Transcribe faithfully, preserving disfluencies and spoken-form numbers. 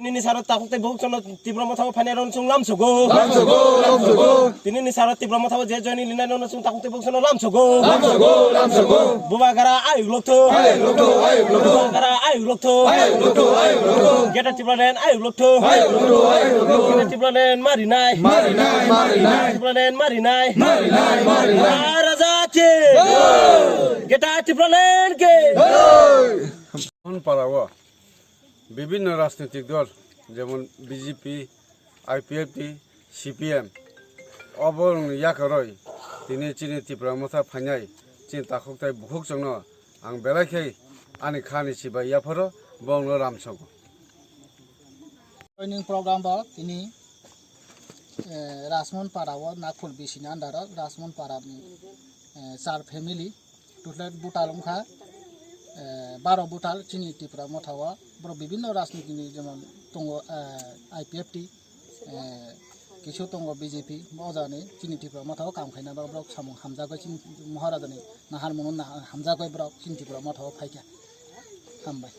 Tini saro takhuk tei bukhuk chwngno Tipra Motha o phainai rokno chwng lamsogo. Lamsogo, lamsogo. Tini ni saro Tipra Motha o je joining linai rokno chwng takhuk tei bukhuk chwngno lamsogo. Lamsogo, lamsogo. Bubagara ayuk lokthok. Ayuk lokthok, ayuk lokthok. Bubagara ayuk lokthok. Ayuk lokthok, ayuk lokthok. Greater Tipraland ayuk lokthok. Ayuk lokthok, ayuk lokthok. Greater Tipraland marinai. Marinai, marinai. Tipraland marinai. Marinai, marinai. Maharaja ki. Jai. Greater Tipraland ki. Jai. Mon para o. Bibhinno rajnitik dol, jemon B J P, I P F T, C P M, oborogni yakarwi tini chini Tipra Motha phainai chini takhuk tei bukhuk chwngno ang belai khe ani khani chibai yapharo bongno ramsogo. Joining program bo tini, eh, Rajmon para o Nagpur B C ni under o Rajmon para ni, eh, char family. Total butal wngkha, eh, baro butal chini Tipra Motha o. Borok bibhinno rajniti ni jemon tongo, eh, I P F T, eh, kisu tongo B J P, bo jani chini Tipra Motha o kam khaina borok, borok samung hamjagwi chini Maharaja ni nahar mung no na-, hamjagwi borok chini Tipra Motha o phaikha. Hambai.